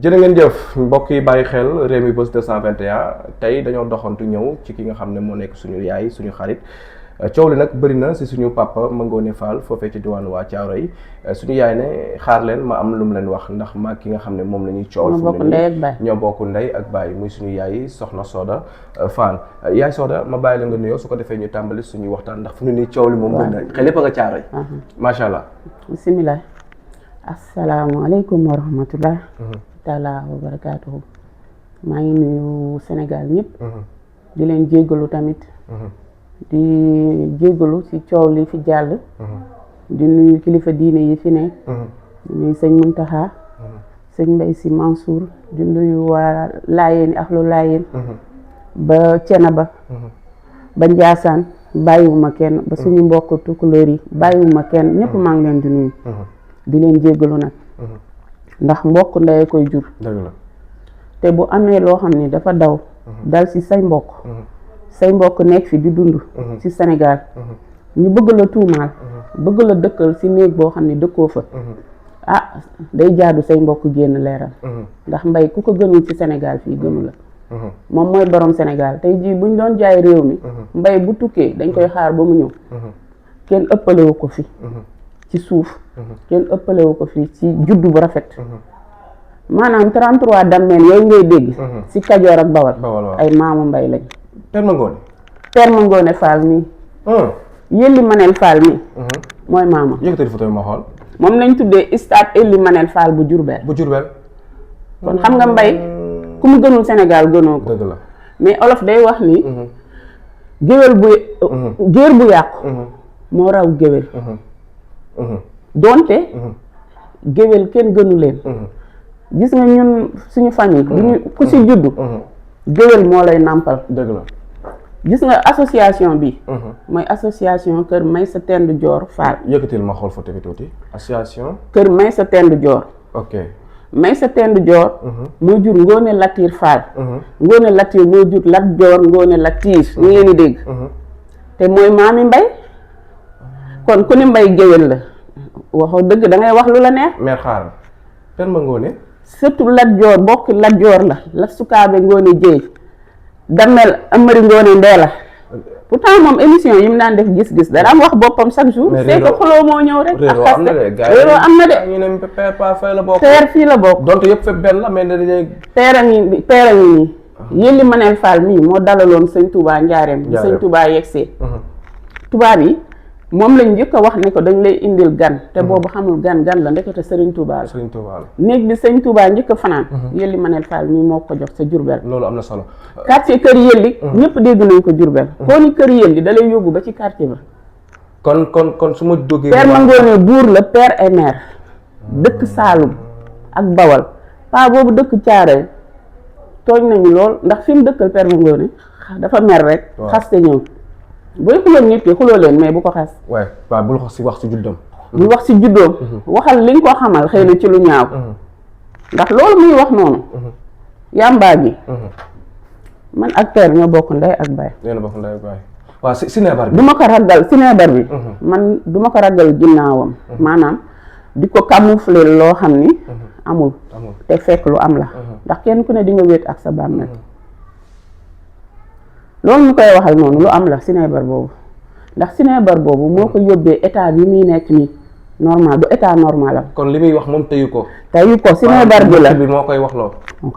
jërë ngeen jëf mbokk yi bàyyi xel Rewmi Buzz 221 tey dañoo doxantu ñëw ci ki nga xam ne moo nekk suñu yaay suñu xarit coow li nag bëri na si suñu papa Mangone Fall foofee ci diwaanu waa Thiaroye suñu yaay ne xaar leen ma am lu mu leen wax ndax maa ki nga xam ne moom la ñuy coowal fu mu ne nii ñoo bokk ndey ak baay muy suñu yaay soxna Soda Fall yaay Soda ma bàyyi la nga nuyoo su ko defee ñu tàmbali suñuy waxtaan ndax fu mu ne nii coow li moom bëri na xel lépp a nga Thiaroye macha allah. bisimilah. asalaamaaleykum wa rahmatullah taala wa barakaatuhu. maa ngi nuyu Sénégal ñëpp. di leen jéggalu tamit. di jéggalu ci coow li fi jàll. di nuyu kilifa diine yi fi ne. di nuyu sëñ Muntaxa. sëñ Mbay Si Mansour. di nuyu waa Laayeen axlu Laayeen. ba Cenaba. ba Njaasaan bàyyiwuma kenn ba suñu mbokk tukulóor yi bàyyiwuma kenn ñëpp maa ngi leen di nuyu. di leen jéggalu nag. ndax mbokk ndey koy jur. dëgg la. te bu amee loo xam ne dafa daw. dal ci say mbokk. say mbokk nekk fi di dund. ci Sénégal. ñu bëgg la tuumaal. bëgg la dëkkal ci néeg boo xam ne dëkkoo fa. ah day jaadu say mbokk génn leeral. ndax mbay ku ko gënul ci Sénégal fii gënu la. moom mooy borom Sénégal tey jii buñ doon jaay réew mi. mbay bu tukkee dañ koy xaar ba mu ñëw. kenn ëppalewu ko fi. ci suuf. kenn ëppalewu ko fii ci juddu bu rafet. maanaam 33 dammeen yooyu ngay dégg. ci Kajoor ak Bawal. ay maamu mbay lañ. Père Mangone Fall mii. Yelli Manel Fall mii. mooy maama. yëkkati photo ma xool. moom lañ tuddee stade Yelli Manel Fall bu Diourbel. kon xam nga mbay ku mu gënul Sénégal gënoo ko. dëgg la mais olof day wax ni. géwél bu géer bu yàqu. moo raw géwél. doonte géwél kenn gënu leen. gis nga ñun suñu famille duñu ku ci juddu géwél moo lay nàmpal. dëgg la gis nga association bi mooy association kër Maysa Tend Joor Fall. yëkkatil ma xool photo bi tuuti association kër Maysa Tend Joor. ok Maysa Tend Joor moo jur Ngoone Latiir Fall. Ngoone Latiir moo jur Lat Joor Ngoone Latiir ñu ngeen di dégg. te mooy maami mbay kon ku ni mbay géwél la waxoo dëgg da ngay wax lu la neex. mais xaaral Père Mangone surtout Lat Joor bokk Lat Joor la la sukaabe Ngoone Jéey damel Amari Ngoone Ndeela pourtant moom émission yi mu daan def gis-gis da daan wax boppam chaque jour. c'est que xuloo moo ñëw rek. réeroo am na de réeroo am na de. ñu ne Père Pa fay la bokk. Père fii la bokk. donte yëpp fépp benn la mais dañuy. Père a ngi nii. Yelli Manel Fall mii moo dalaloon sëñ Touba Njaareem. sëñ Touba yegsee. tubaab yi moom lañ njëkk a wax ne ko dañ lay indil gan te boobu xamul gan la ndekete Serigne Touba la. Serigne Touba la néeg bi sëñ Touba njëkk a fanaan. Yelli Manel Fall mii moo ko jox sa Diourbel. loolu am na solo. quartier kër Yelli. ñëpp dégg nañ ko Diourbel. koo ni kër Yelli da lay yóbbu ba ci quartier ba. kon su ma duggee. Père Mangone buur la père et mère. dëkk Saalum ak Bawal paa boobu dëkk Thiaroye tooñ nañu lool ndax fi mu dëkkal Père Mangone dafa mer rek. xaste ñëw. booy xuloon nit ki xuloo leen mais bu ko xas. waaw bul wax ci juddam. bul wax ci juddoom. waxal li nga ko xamal xëy na ci lu ñaaw. ndax loolu muy wax noonu. yàmbaa gi. man ak père ñoo bokk ndey ak baay. waaw sineebar bi. du ma ko ragal sineebar bi. man du ma ko ragal ginnaawam. maanaam di ko camoufler loo xam ni. amul te fekk lu am la. ndax kenn ku ne di nga wéet ak sa bàmmeel. loolu ñu koy waxal noonu lu am la sineebar boobu ndax sineebar boobu moo ko yóbbee état bi muy nekk nii normal du état normal am. kon li muy wax moom teyu ko. sineebar bi la bi moo koy wax loo. moo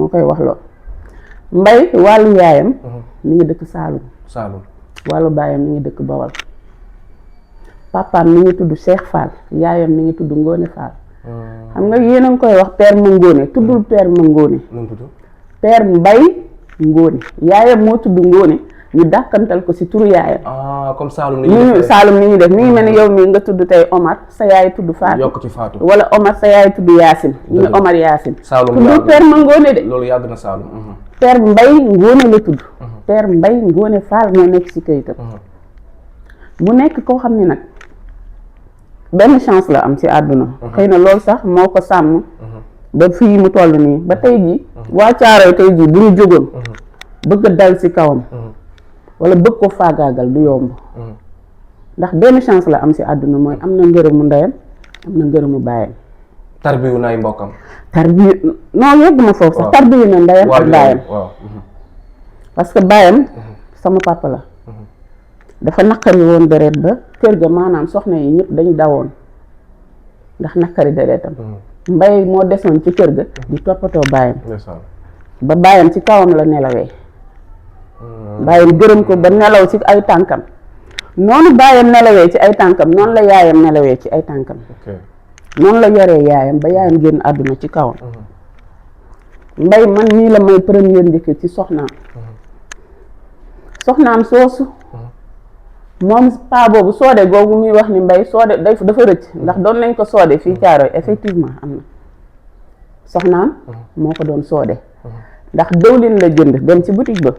koy wax loo. mbay wàllu yaayam. mi ngi dëkk Saalum. wàllu baayam mi ngi dëkk Bawal. papaam mi ngi tudd Cheikh Fall yaayam mi ngi tudd Ngone Fall. xam nga yéen a ngi koy wax Père Mangone tuddul Père Mangone. Père Mbay Ngone yaayam moo tudd Ngone ñu dàkkantal ko ci turu yaayam. comme Saalum ni ñuy def mi ngi mel ni yow mii nga tudd tey Omar sa yaay tudd Fatou. yokk ci Fatou wala Omar sa yaay tudd Yacine. ñu ne Omar Yacine. tuddul Père Mangone de. loolu yàgg na Saalum. Père Mbay Ngone la tudd. Père Mbay Ngone Fall moo nekk ci kayitam. mu nekk koo xam ne nag benn chance la am ci àdduna. xëy na loolu sax moo ko sàmm. ba fii mu toll nii ba tey jii. waa Thiaroye tey jii bu ñu jógoon. bëgg dal ci kawam. wala bëgg ko faagaagal du yomb. ndax benn chance la am ci àdduna mooy am na ngërëmu ndeyam am na ngërëmu baayam. tarbiyu na ay mbokkam. tarbiyu non yegg ma foofu sax tarbiyu na ndeyam ak baayam. waaw parce que baayam sama papa la. dafa naqari woon deret ba kër ga maanaam soxna yi ñëpp dañ dawoon ndax naqari deretam. mbay moo desoon ci kër ga di toppatoo baayam. ba baayam ci kawam la nelawee. baayam gërëm ko ba nelaw ci ay tànkam. noonu baayam nelawee ci ay tànkam noonu la yaayam nelawee ci ay tànkam. noonu la yoree yaayam ba yaayam génn àdduna ci kawam. mbay man nii la may première njëkk ci soxnaam. soxnaam soosu. moom paa boobu soode googu muy wax ni mbay soode dafa rëcc ndax doon nañ ko soode fii Caaroy effectivement am na soxnaam moo ko doon soode ndax dëwlin la jënd dem ci boutique ba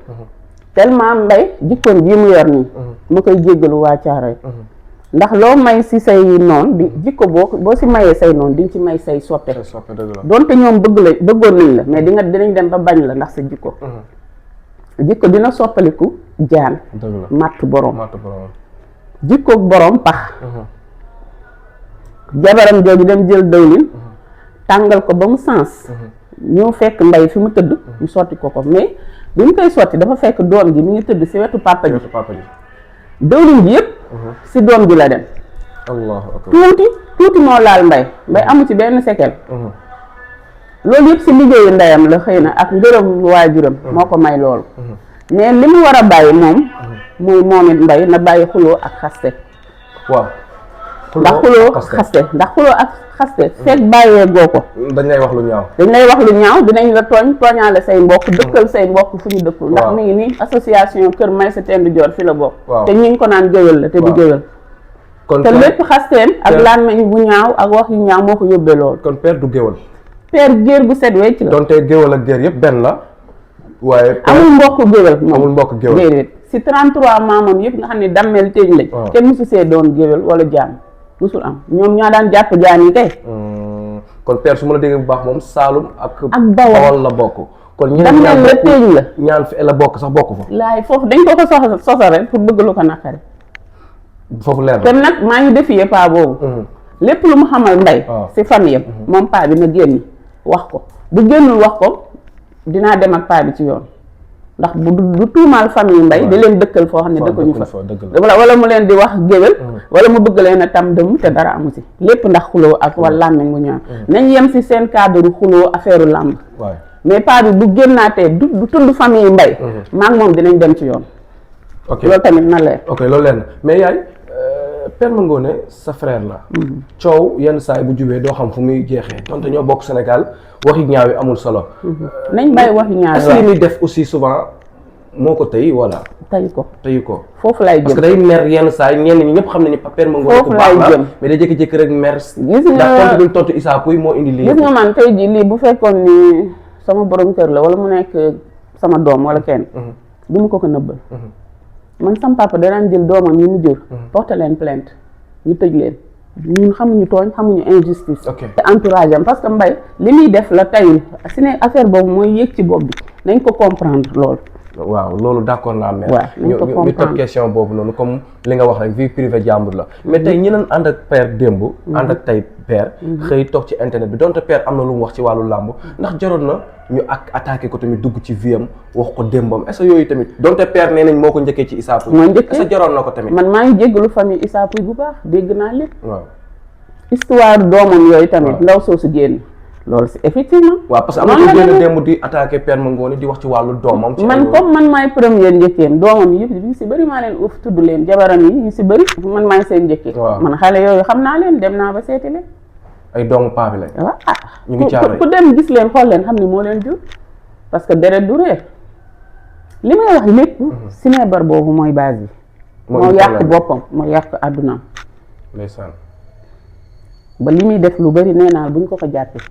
tellement mbay jikkoon bii mu yor nii ma koy jéggalu waa Caaroy ndax loo may si say noon di jikko boo si mayee say noon di nga ci may say soppe doonte ñoom bëggoon nañ la mais dinañ dem ba bañ la ndax sa jikko jikko dina soppaliku jaan matt borom jikkoog borom pax jabaram jooju dem jël dëwlin tàngal ko ba mu sens ñëw fekk mbay fi mu tëdd ñu sotti ko mais bi mu koy sotti dafa fekk doom ji mi ngi tëdd si wetu papa ji dëwlin ji yëpp si doom ji la dem tuuti moo laal mbay amu ci benn séquelle loolu yëpp si liggéeyu ndeyam la xëy na ak ngërëm waajuram moo ko may loolu mais li mu war a bàyyi moom muy moom it mbay na bàyyi xuloo ak xaste waaw ndax xuloo ak xaste fekk bàyyee goo ko dañ lay wax lu ñaaw dinañ la tooñaale say mbokk dëkkal say mbokk fu ñu dëkkul ndax mi ngi nii association Kër Maysa Tendu Joor fi la bokk te ñu ngi ko naan géwél la te du géwél te lépp xasteem ak làmmiñ bu ñaaw ak wax yu ñaaw moo ko yóbbee loolu kon père du géwél père géer bu set wecc la donte géwél ak géer yëpp benn la waaye amul mbokk géwél moom amul mbokk géwél déedéet si 33 maamam yëpp nga xam ne dammel teeñ lañ kenn musu see doon géwél wala jaam musul am ñoom ñaa daan jàpp jaan yi kay kon père su ma la déggee bu baax moom Saalum ak Bawol la bokk kon dammel la teeñ la ñaan fi la bokk sax bokk fa laay foofu dañ ko sosare pour bëgg lu ko naqari foofu leer te nag maa ngi defiyee paa boobu lépp lu mu xamal mbay si famille am moom paa bi na génn wax ko bu génnul wax ko dinaa dem ak paa bi ci yoon ndax du tuumaal famille mbay da leen dëkkal foo xam ne dëkkuñu fa wala mu leen di wax géwél wala mu bëgg leen a tam dëmm te dara amu si lépp ndax xuloo ak wala làmmiñ mu ñaaw nañ yem si seen cadre xuloo affaire làmb mais paa bi bu génnaatee du tudd famille mbay maa ngi moom dinañ dem ci yoon loolu tamit na leer loolu leer na mais yaay Père Mangone sa frère la coow yenn saay bu jubee doo xam fu muy jeexee donte ñoo bokk Sénégal waxi ñaaw yi amul solo nañ bàyyi waxi ñaaw est-ce que li muy def aussi souvent moo ko tey wala teyu ko foofu laay jëm parce que day mer yenn saay ñenn ñi ñëpp xam nañu Père Mangone ku baax la mais day jékki-jékki rek mer gis nga tontu bi tontu Issa Pouye moo indi lii gis nga man tey jii lii bu fekkoon ni sama borom kër la wala mu nekk sama doom wala kenn du ma ko nëbbal man sam papa danaan jël doomam yi mu jur porte leen plainte ñu tëj leen ñun xamuñu tooñ xamuñu injustice te entourage am parce que mbay li muy def la tayul si ne affaire boobu mooy yëg ci bopp bi nañ ko comprendre loolu waaw loolu d'accord naa mère nañ ko comprendre ñu topp question boobu noonu comme li nga wax rek vie privée jàmbur la mais tey ñi leen ànd ak père démb ànd ak tey père xëy toog ci internet bi donte père am na lu mu wax ci wàllu làmb ndax jaroon na ñu attaqué ko tamit dugg ci vie am wax ko démbam est-ce que yooyu tamit donte père nee nañ moo ko njëkkee ci Issa Pouye moo njëkkee est-ce que jaroon na ko tamit man maa ngi jéggalu famille Issa Pouye bu baax dégg naa lépp waaw histoire doomam yooyu tamit ndaw soosu génn loolu c'est effectivement waaw parce que am na ko génn démb di attaqué Père Mangone di wax ci wàllu doomam man comme man maay première njëkkeem doomam yëpp yu si bëri maa leen uuf tudd leen jabaram yi yu si bëri man maay seen njëkkee man xale yooyu xam naa leen dem naa ba seeti leen ay doomu paa bi lañ waaw ñu ngi Caaroy ku dem gis leen xool leen xam ni moo leen jur parce que deret du réer li may wax lépp sinébar boobu mooy base bi moo yàq boppam moo yàq àddunaam ndeysaan ba li muy def lu bëri nee naa buñ ko jàppee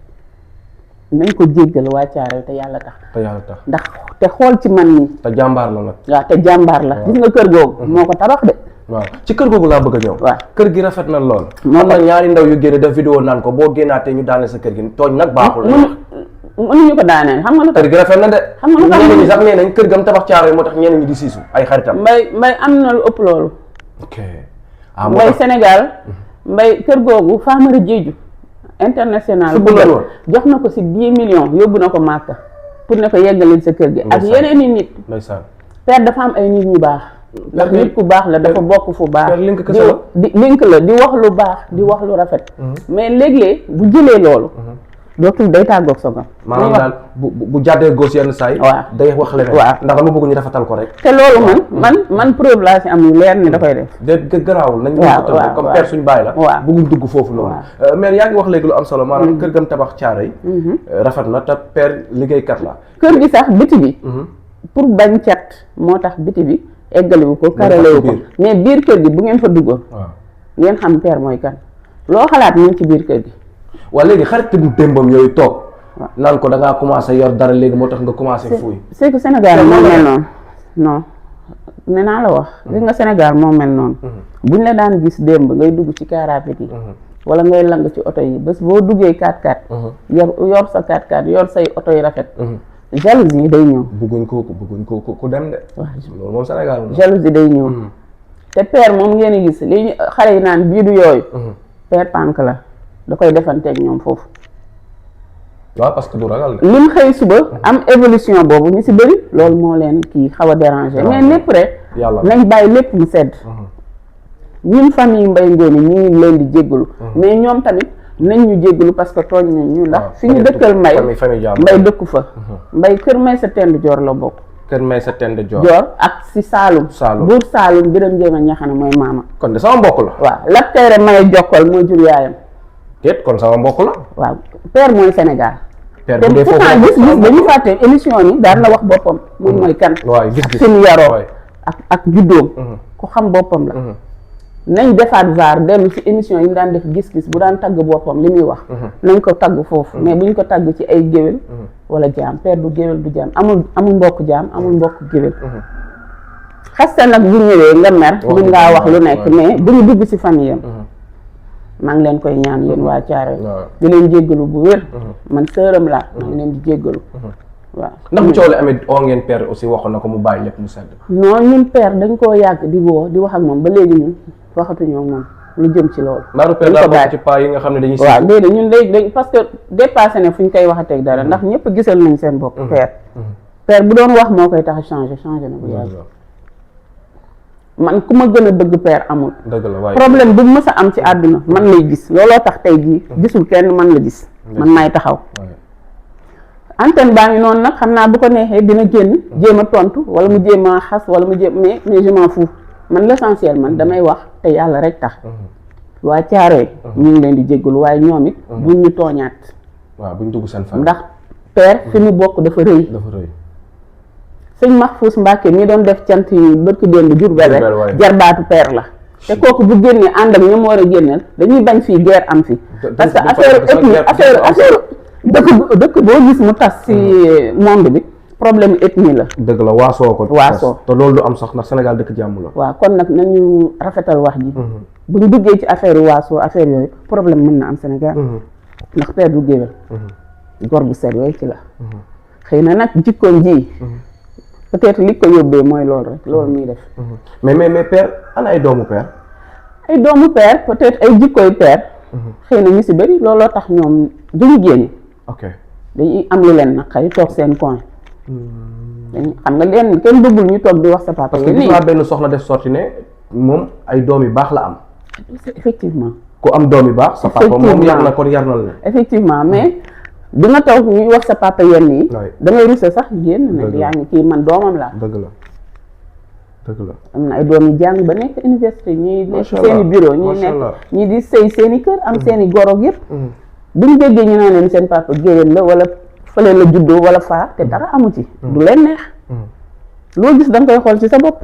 nañ ko jéggal waa Caaroy te yàlla tax ndax te xool ci man nii te jàmbaar la nag waaw te jàmbaar la gis nga kër googu moo ko tabax de waaw ci kër googu laa bëgg a ñëw waaw kër gi rafet na lool moom nag ñaari ndaw yu génne def vidéo naan ko boo génnaatee ñu daane sa kër gi tooñ nag baaxul mënuñu ko daanee xam nga lu tax kër gi rafet na de xam nga lu tax ñeneen ñi sax nee nañ kër gam tabax Caaroy moo tax ñeneen ñi di siisu ay xaritam mbay am na lu ëpp loolu ok mbay Sénégal mbay kër googu Famara Diédhiou international Football la woon. jox na ko si 10 millions yóbbu na ko Màkka pour ne ko yeggalil sa kër gi ak yeneen i nit ndeysaan père dafa am ay nit ñu baax ndax nit ku baax la dafa bokk fu baax père link kese la. di link la di wax lu baax di wax lu rafet mais léeg-léeg bu jëlee loolu dootul day tàggoog sogam maanaam daal bu jàddee gos yenn saa yi waaw day wax leneen waaw ndax dama bëgg ñu rafetal ko rek te loolu man preuve laa si am yu leer ni da koy def de garaawul nañ waaw ko waaw comme père suñu bàyyi la waaw bëgguñ dugg foofu noonu mais yaa ngi wax léegi lu am solo maanaam kër gam tabax caaro yi rafet na te père liggéeykat la kër gi sax biti bi pour bañ cat moo tax biti bi eggaliwu ko karalewu ko mais biir kër gi bu ngeen fa duggoon waaw ngeen xam père mooy kan loo xalaat ñu ngi ci biir kër gi waa léegi xarit démbam yooyu toog naan ko da ngaa commencé yor dara léegi moo tax nga commencé fuuy c'est que Sénégal moo mel noonu non nee naa la wax gis nga Sénégal moo mel noonu buñ la daan gis démb ngay dugg ci car rapide yi wala ngay lang ci oto yi bés boo duggee 4x4 yor sa 4x4 yor say oto yi rafet jalousie yi day ñëw bëgguñ ko ku dem de waaw loolu moom Sénégal moom jalousie day ñëw te père moom ngeen di gis li xale yi naan bii du yooyu père pànk la da koy defanteeg ñoom foofu waaw parce que du ragal de lim xëy suba am évolution boobu ñu si bëri loolu moo leen kii xaw a déranger mais lépp rek yàlla nañ bàyyi lépp mu sedd ñun famille Mbaye Ngoné ñu ngi leen di jéggalu mais ñoom tamit nañ ñu jéggalu parce que tooñ nañ ñu ndax fi ñu dëkkal Mbay dëkku fa Mbay kër may sa tend joor la bokk kër may sa tend joor ak si Saalum buur Saalum Biram Jéema Ñaxane mooy maama kon de sama mbokk la waaw Lat Kayre may jokkal mooy jur yaayam déet kon sama mbokk la waaw père mooy Sénégal père te bu dee foofu pourtant gis dañu fàtte émission yi daan la wax boppam moom mooy kan waaw gis-gis suñu yaroo ak juddoom ku xam boppam la nañ defaat vaar dem ci émission yi mu daan def gis-gis bu daan tagg boppam li muy wax nañ ko tagg foofu mais buñ ko tagg ci ay géwél wala jaam père du géwél du jaam amul mbokk jaam amul mbokk géwél xasta nag bu ñëwee nga mer mën ngaa wax lu nekk mais bu ñu dugg ci famille am maa ngi leen koy ñaan yéen waa Thiaroye di leen jéggalu bu wér man sëram laa maa ngi leen di jéggalu waaw ndax bu coow la amee oo ngeen père aussi waxoon na ko mu bàyyi lépp mu sedd non ñun père dañ koo yàgg di woo di wax ak moom ba léegi ñun waxatuñoo moom lu jëm ci loolu mbaaru père daa bokk ci pas yi nga xam ne dañuy waaw déedéet ñun léegi parce que dépassé ne fu ñu koy waxateeg dara ndax ñëpp gisal nañ seen bopp père bu doon wax moo koy tax a changé na bu yàgg man ku ma gën a bëgg père amul dëgg la waaye problème bu mës a am ci àdduna man lay gis looloo tax tey jii gisul kenn man la gis man maay taxaw antenne baa ngi noonu nag xam naa bu ko neexee dina génn jéem a tontu wala mu jéem a xas wala mu jéem mais je m'en fous man l'essentiel man damay wax te yàlla rek tax waa Thiaroye ñu ngi leen di jéggalu waaye ñoom it buñ ñu tooñaat waaw buñ dugg seen fan ndax père fi mu bokk dafa rëy sëñ Mahfous Mbacke mi doon def cant yi bërki démb Jurbel rek jarbaatu père la te kooku bu génnee ànd ak ñoom war a génneel dañuy bañ fii guerre am fi parce que affaire dëkk boo gis mu tas ci monde bi problème ethnie la dëgg la waasoo ko waasoo te loolu du am sax ndax Sénégal dëkk jàmm la waaw kon nag nañu rafetal wax ji bu ñu duggee ci affaire waasoo affaire yooyu problème mën na am Sénégal ndax père du géwél gor bu set wey ci la xëy na nag jikkoom ji peut-être li ko yóbbee mooy loolu rek loolu muy def mais père ana ay doomu père ay doomu père peut-être ay jikkooy père xëy na ñu si bëri looloo tax ñoom duñu génn ok dañuy am lu leen naqari toog seen coin dañ xam nga leen kenn bëggul ñu toog di wax sa papa parce que gis naa benn soxna def sorti ne moom ay doom yu baax la am effectivement ku am doom yu baax sa papa moom yar na kon yar na la effectivement mais di nga toog ñuy wax sa papa yenn yi da ngay russe sax génn ne yaa ngi kii man doomam laa dëgg la am na ay doom yu jàng ba nekk université ñuy nekk seeni bureau ñuy nekk ñii di sëy seeni kër am seeni goroog yëpp buñ déggee ñu naan leen seen papa géwél la wala fële la juddoo wala faa te dara amu ci du leen neex loo gis da nga koy xool ci sa bopp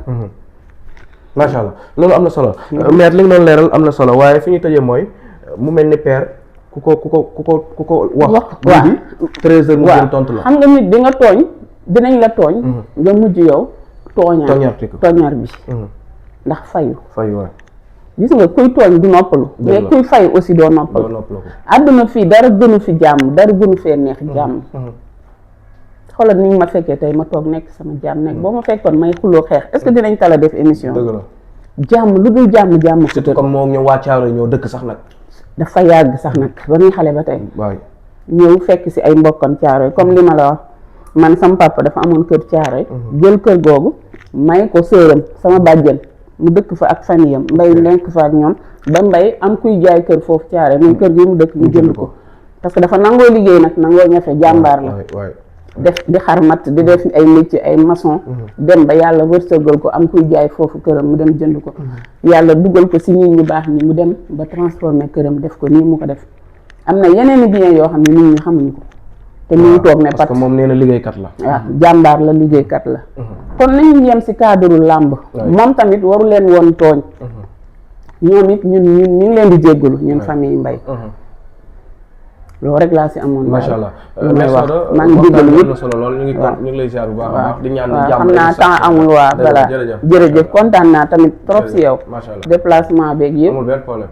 macha allah loolu am na solo mère li nga doon leeral am na solo waaye fi ñu tëjee mooy mu mel ni père ku ko wax waaw 13h mu gën tontu la xam nga nit di nga tooñ dinañ la tooñ nga mujj yow tooñaar bi ndax fayu waay gis nga kuy tooñ du noppalu mais kuy fayu aussi doo noppalu àdduna fii dara gënu fi jàmm dara gënu fee neex jàmm xoolal ni ma fekkee tey ma toog nekk sama jàmm nekk boo ma fekkoon may xuloo xeex est-ce que dinañ tala def émission dëgg la jàmm lu dul jàmm surtout comme moom ñoom waa Thiaroye ñoo dëkk sax nag dafa yàgg sax nag ba muy xale ba tey waay ñëw fekk si ay mbokkam Caaroy comme li ma la wax man sama papa dafa amoon kër Caaroy jël kër googu may ko sëram sama bàjjen mu dëkk fa ak famille am mbay nekk fa ak ñoom ba mbay am kuy jaay kër foofu Caaroy muy kër gi mu dëkk ñu jënd ko parce que dafa nangoo liggéey nag nangoo ñafe jàmbaar la def di xarmat di def ay métier ay maçon dem ba yàlla wërsëgal ko am kuy jaay foofu këram mu dem jënd ko yàlla dugal ko si nit ñu baax ñi mu dem ba transformer këram def ko nii mu ko def am na yeneen i bien yoo xam ne nit ñi xamuñu ko te ñu ngi toog ne parce que moom nee na liggéeykat la waaw jàmbaar la liggéeykat la kon nañu yem si cadre làmb moom tamit waru leen woon tooñ ñoom it ñun ñu ngi leen di jéggalu ñun famille Mbaye loolu rek laa si amoon macha allah may wax maa ngi jégalu yëpp solo lool ñu ngi lay ziar bu baax a baax di ñaan jàmm xam naa temps amul waa voilà jërëjëf kontaan naa tamit trop si yow macha allah déplacement beeg yëpp amul benn problème